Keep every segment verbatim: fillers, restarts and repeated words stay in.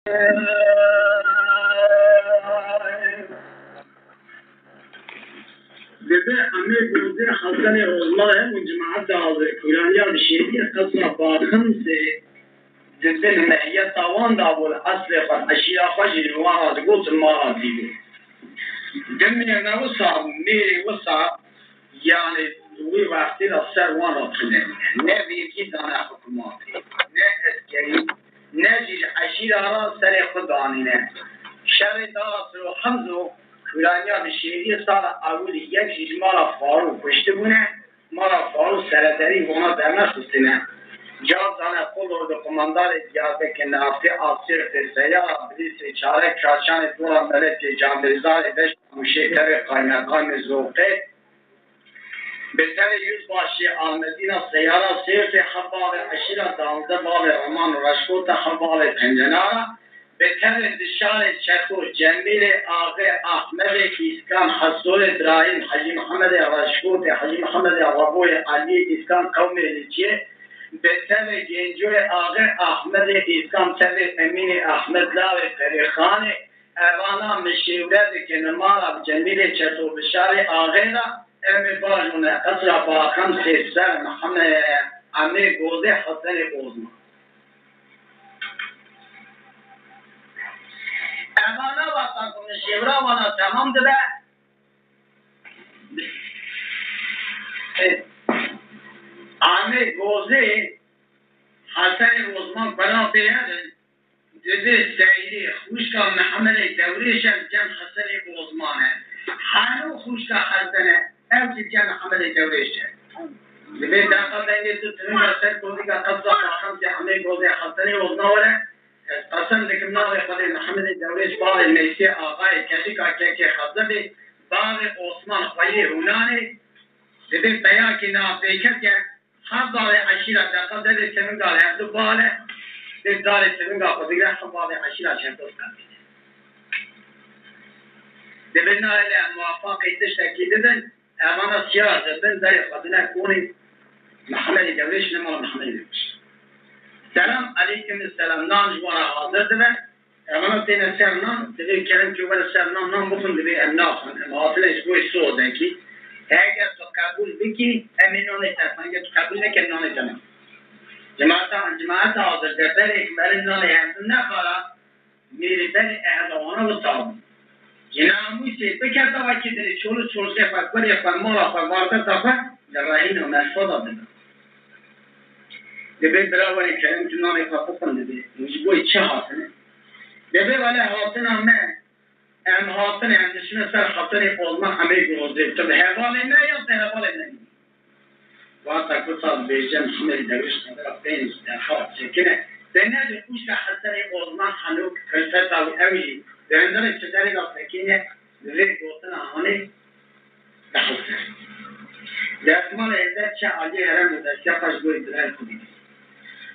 Dibê Emê Gozê Hesenê Ozma hemû cemaeta Kuraniya Bişêriyê qesra Baximsê di bin mehiyeta wan de bû, li eslê xwe eşîra xwe jî li wan re digot, mala dî bû. Dimê ne wisa, mêrê wisa, yanî wî wextî de ser wan re dixine. Ne vêrgî dane hikûmetê, ne eskerî, ne jî ji eşîra re serê xwe danîne. Şerê dara Siro Hemzo Kuraniya Bişêriyê sala ewilî yek jî ji mala Farû kuştibûne, mala Farû serederî wana dernexistine. Cevap dane qol ordu qumandarê Diyarbekir, naftê Asir Qêseya, bilîsê çare Kaçanê, dora Melekê Canbêzarê, deşta Mûşê, tevê qaymeqamê Zoqê, bi tevê Yüzbaşê Amedîna, seyara Sêrtê, hev bavê eşîra danzdeh, bavê Roman û Reşkota, hev bavê Pencenara, bi tevê dişarê Çeko, Cemîlê Axê, Ahmedê Îskan, Hesoyê Birahîm, Hecî Mihemedê Reşkotê, Hecî Mihemedê Reboyê, Eliyê Îskan, qewmê Liciyê, bi tevê Gêncoyê Axê, Ahmedê Îskan, tevê Emînê Ahmed, lawê Qerêxanê, Evana mişêwre dikin, mala bi Cemîlê Çeto Bişarê Axê re, em ê bajûne qesra Baximsê ser Mihemed Emê Gozê Hesenê Ozman. Evana wexta ku mişêwra wana temam dibe, Emê Gozê Hesenê Ozman bela pê herin, Dibê Seyrê xwişka Mihemedê Dewrêş e, li cem Hesenê Ozman e. Heno xwişka Hesen e, ew jî li cem Mihemedê Dewrêş e. Dibê deqa dengê tu tiringa ser kozika qesra Baximsê Emê Gozê Hesenê Ozman were, ez qesem dikim navê Xwedê Mihemedê Dewrêş, bavê Meysê Axayê, kekika kekê Xezebê, bavê Osman Xweyê Hûnanê, dibê peyakê niha pêketî ye. Hev bavê eşîra deqa devê tiringa li hevdu bale, dê darê tiringa xwe bigre, hev bavê eşîra çerdoz qebîle. Dibê nayê le muwefaqê tiştekî bibin, evana siyar dibin, berê xwe dine konê Mihemedê Dewrêş, ne mala Mihemedê Dewrêş. Selam eleykum selam, nan ji wan re hazir dibe. Evana têne ser nan, divê kerem kê were ser nan, nan bixwin, divê em naxwin. Em hatine ji bo sozekî. Eger tu qebûl bikî, em ê nanê te xwin. Eger tu qebûl nekî, em nanê te ne. Cemaeta, cemaeta hazir de berê, berê nanê hevdin nexara, mêrê berê eheda wana wisa bû. Ji namûsê biketa wekî dilê çolî çolîşê xwe, kurê xwe, mala xwe, vardeta xwe li rehîna merfa de dibe. Dibê bira were kerem tu nanê xwe bixwin dibê. Hûn ji bo çi hatine? Dibê wele hatina me, em hatine, em diçine ser Hesenê Ozman Emê Gozê. Tu bi hevalê me ya te hevalê me nî? Wata ku saz bêje Mihemedê Dewrêş qedera pênc derha sekine. Te ne ji xwişka Hesenê Ozman Xanok, Qilfeta û ew jî di hundirê çi derê de sekine, bi vê gotina hanê dihilse. Destmalê hêzek çi aliyê herem û destkefa ji bo birayê xwe digire.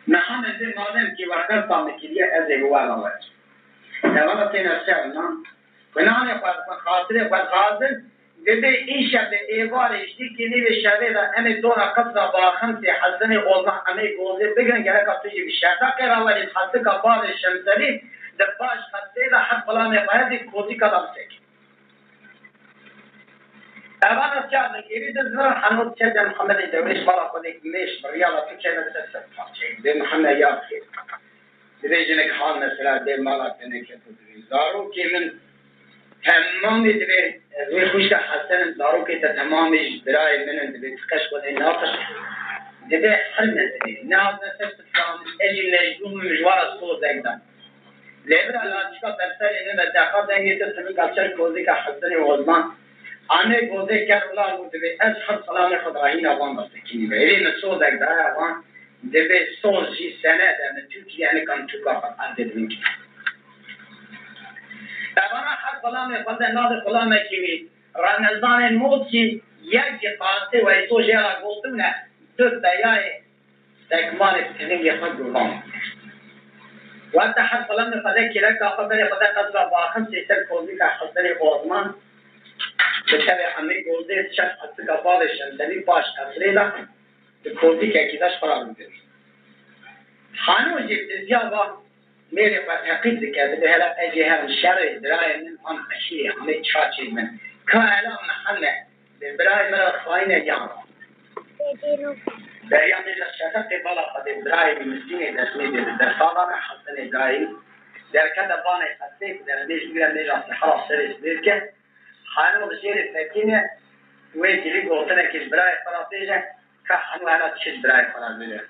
Mihemed bê madem kî we qesta min kiriye, ez ê bi we re wecim. Evana têne ser nan. Bi nanê xwe, bi xatirê xwe dixwazin, dibê îşev ê êvarê ji dîkî nîvê şevê de em ê dora qesra Baximsê Hesenê Ozman Emê Gozê bigrin, gereka tu jî bi şerta qêra werî xeltika bavê Şemselî di paş xeltê de her xulamê xwe hevdî kozîka de bisekî. Evana çar dikêrî di ziviran heno diçe cem Mihemedê Dewrêş, mala xwe dê mêş bi riyala tu çêne ser ser parçeyê. Dê Mihemed ya xêr. Dibê jinik hal mesela dê mala te neket û dibê. Zarokê min temamê dibê, ez wê xwişka Hesen im, zarokê te temamê ji birayê min in, dibê tu qeş xwe dê naqeş. Dibê her me dibê. Nehatine ser sifra min, ez jî mecbûr bim ji wan re sozek dan. Lê bira laçika berserê min ve deqa dengê te tiringa ser kozika Hesenê Ozman. Anê gozê ker û lal bû dibê ez her selamê xwe di rahîna van de sekinî ve. Êdî min sozek daye wan. Dibê soz jî sened e, min Tirkî yani kan Tirka xwe erdê dibin kî. Evana her xulamê xwe de navê xulamekî wî Remezanê Motî yek jî qasê weyto jê re gotibûne, tu peyayê sekmanê tiringê xwe guvan. Werte her xulamê xwe de kêleka xwe berê xwe de qesra Baximsê ser kozika Hesenê Ozman bi tevê Emê Gozê şev qesika bavê Şemselî paş qesrê de. Di kozîkekî de ji xwe re bigirî. Hano jî diziya va, mêrê xwe teqîb dike, dibê hela ez ê herim şerê birayê min an eşîrê, hanê çaçê min. Ka hela Mihemed, dê birayê min re xayîne yan. Beriya mêja şefeqê bala xwe dê birayê wî miskînê destmê dê bi derfa ve Hesenê birayê wî. Derkete banê qesrê ku destmêj bigire, mêja sihra serê sibê bike. Hano li jêrê sekîne, wê gilî gotinekê ji birayê xwe re bêje, ka hano hela çi ji birayê xwe re bêje.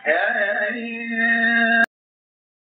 Hey!